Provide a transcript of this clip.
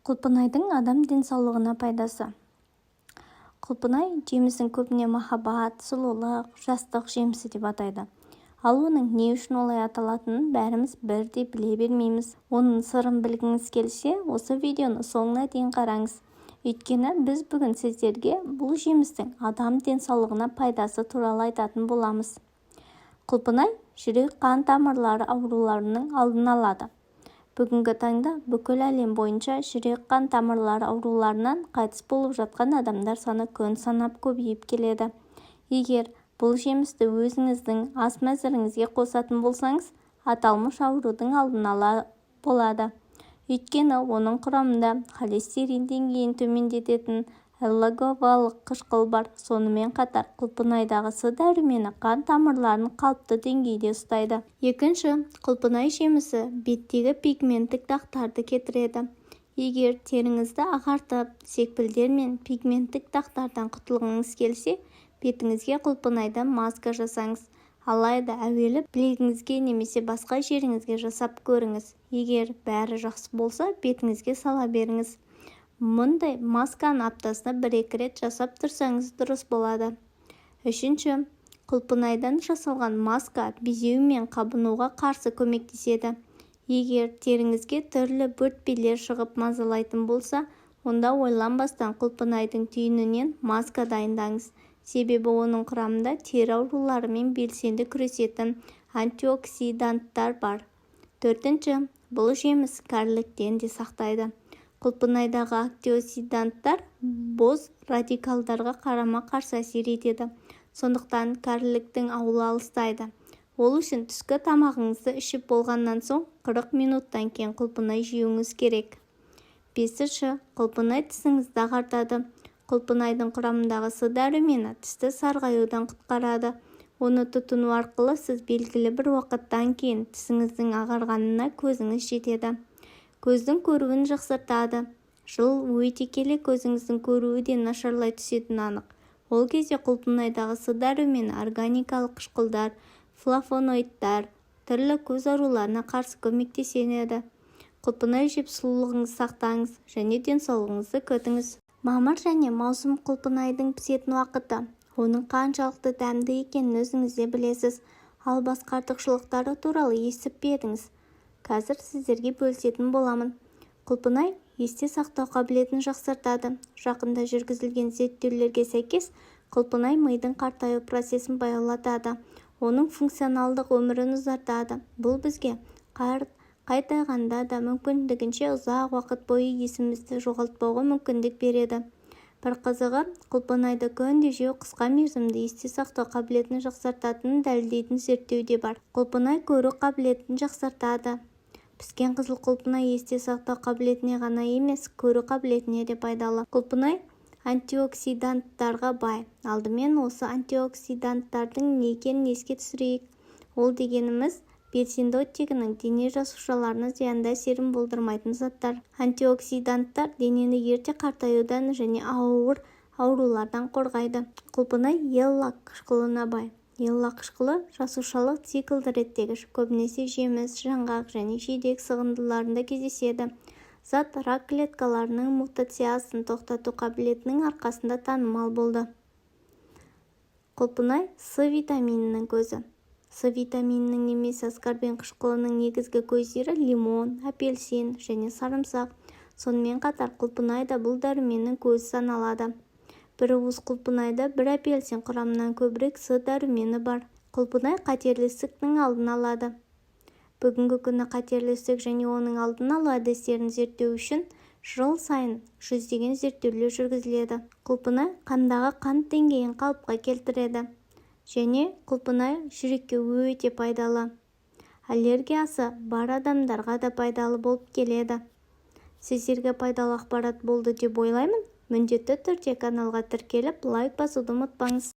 Құлпынайдың адам денсаулығына пайдасы. Құлпынай жемісін көбіне махаббат, сұлулық, жастық жемісі деп атайды. Ал оның не үшін олай аталатынын бәріміз бірдей біле бермейміз. Оның сырын білгіңіз келсе, осы видеоны соңына дейін қараңыз. Өйткені біз бүгін сіздерге бұл жемістің адам денсаулығына пайдасы туралы айтатын боламыз. Құлпынай жүрек-қан тамырлары ауруларының алдын алады. Бүгінгі таңда бүкіл әлем бойынша жүрек-қан тамырлары ауруларынан қайтыс болып жатқан адамдар саны күн санап көбейіп келеді. Егер бұл жемісті өзіңіздің ас мәзіріңізге қосатын болсаңыз, аталмыш аурудың алдын ала болады. Өйткені оның құрамында холестерин деңгейін төмендететін эллаговалық қышқыл бар. Сонымен қатар құлпынайдағы С дәрумені қан тамырларын қалыпты деңгейде ұстайды. Екінші, құлпынай жемісі беттегі пигменттік дақтарды кетіреді. Егер теріңізді ағартып, секпілдер мен пигменттік дақтардан құтылғыңыз келсе, бетіңізге құлпынайдан маска жасаңыз. Алайда әуелі білегіңізге немесе басқа жеріңізге жасап көріңіз. Егер бәрі жақсы болса, бетіңізге сала беріңіз. Мұндай масканы аптасына бір-екі рет жасап тұрсаңыз, дұрыс болады. Үшінші, құлпынайдан жасалған маска безеу мен қабынуға қарсы көмектеседі. Егер теріңізге түрлі бөртпелер шығып мазалайтын болса, онда ойланбастан құлпынайдың түйінінен маска дайындаңыз. Себебі оның құрамында тері ауруларымен белсенді күресетін антиоксиданттар бар. Төртінші, бұл жеміс кәріліктен де сақтайды. Құлпынайдағы антиоксиданттар бос радикалдарға қарама-қарсы әсер етеді. Сондықтан кәріліктің ауылы алыстайды. Ол үшін түскі тамағыңызды ішіп болғаннан соң 40 минуттан кейін құлпынай жеуіңіз керек. Бесінші, құлпынай тісіңізді ағартады. Құлпынайдың құрамындағы С дәрумені тісті сарғаюдан құтқарады. Оны тұтыну арқылы сіз белгілі бір уақыттан кейін тісіңіздің ағарғанына көзіңіз жетеді. Көздің көруін жақсартады. Жыл өте келе көзіңіздің көруі де нашарлай түсетіні анық. Ол кезде құлпынайдағы С дәрумені, органикалық қышқылдар, флавоноидтар түрлі көз ауруларына қарсы көмектеседі. Құлпынай жеп, сұлулығыңызды сақтаңыз және денсаулығыңызды күтіңіз. Мамыр және маусым құлпынайдың пісетін уақыты. Оның қаншалықты дәмді екенін өзіңіз де білесіз. Ал басқа артықшылықтары туралы естіп пе едіңіз? Қазір сіздерге бөлісетін боламын. Құлпынай есте сақтау қабілетін жақсартады. Жақында жүргізілген зерттеулерге сәйкес, құлпынай мидың қартаю процесін баяулатады, оның функционалдық өмірін ұзартады. Бұл бізге қартайғанда да мүмкіндігінше ұзақ уақыт бойы есімізді жоғалтпауға мүмкіндік береді. Бір қызығы, құлпынайды күнде жеу қысқа мерзімді есте сақтау қабілетін жақсартатынын дәлелдейтін зерттеу де бар. Құлпынай көру қабілетін жақсартады. Піскен қызыл құлпынай есте сақтау қабілетіне ғана емес, көру қабілетіне де пайдалы. Құлпынай антиоксиданттарға бай. Алдымен осы антиоксиданттардың не екенін еске түсірейік. Ол дегеніміз белсенді оттегінің дене жасушаларына зиянды әсерін болдырмайтын заттар. Антиоксиданттар денені ерте қартаюдан және ауыр аурулардан қорғайды. Құлпынай эллак қышқылына бай. Эллак қышқылы жасушалық циклді реттегіш, көбінесе жеміс, жаңғақ және жидек сығындыларында кездеседі. Зат рак клеткаларының мутациясын тоқтату қабілетінің арқасында танымал болды. Құлпынай С витаминінің көзі. С витаминінің немесе аскорбин қышқылының негізгі көздері лимон, апельсин және сарымсақ. Сонымен қатар құлпынай да бұл дәруменнің көзі саналады. Бір уыс құлпынайда бір апельсин құрамынан көбірек С дәрумені бар. Құлпынай қатерлі ісіктің алдын алады. Бүгінгі күні қатерлі ісік және оның алдын алу әдістерін зерттеу үшін жыл сайын жүздеген зерттеулер жүргізіледі. Құлпынай қандағы қант деңгейін қалыпқа келтіреді. Және құлпынай жүрекке өте пайдалы. Аллергиясы бар адамдарға да пайдалы болып келеді. Сіздерге пайдалы ақпарат болды деп ойлаймын. Міндетті түрде каналға тіркеліп, лайк басуды ұмытпаңыз.